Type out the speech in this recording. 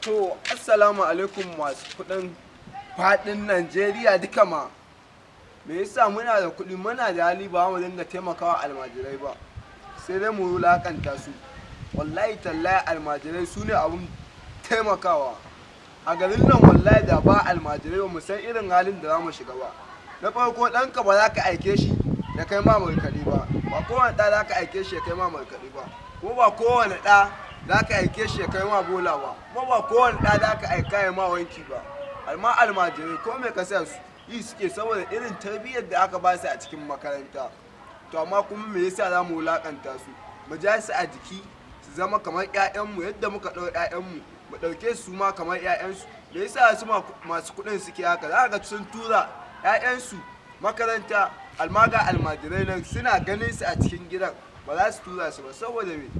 To, assalamu alaikum masu kuɗin faɗin Najeriya duka ma. Me yasa muna da kuɗi, muna da hali, ba mu dinga taimakawa almajirai ba? Sai dai mu wulaƙanta su. Wallahi tallahi, almajirai su ne abun taimakawa. A garin nan, wallahi da ba almajirai, ba mu san irin halin da za mu shiga ba. Na farko, ɗanka ba za ka aike shi ya kai ma markaɗe ba. Ba kowane ɗa za ka aike shi ya kai ma markaɗe ba. Kuma ba kowane ɗa za ka aike shi ya kai ma bola ba. Kuma ba kowane ɗa za ka aika ya ma wanki ba. Amma almajirai, ko me ka sa su yi suke, saboda irin tarbiyyar da aka ba su a cikin makaranta. To, amma kuma me yasa za mu wulaƙanta su? Mu ja su a jiki su zama kamar 'ya'yanmu, yadda muka ɗau 'ya'yanmu, mu ɗauke su ma kamar 'ya'yansu. Me yasa su masu kuɗin suke haka? Za ka ga sun tura 'ya'yansu makaranta, amma ga almajirai nan suna ganin su a cikin gidan, ba za su tura su ba. Saboda me?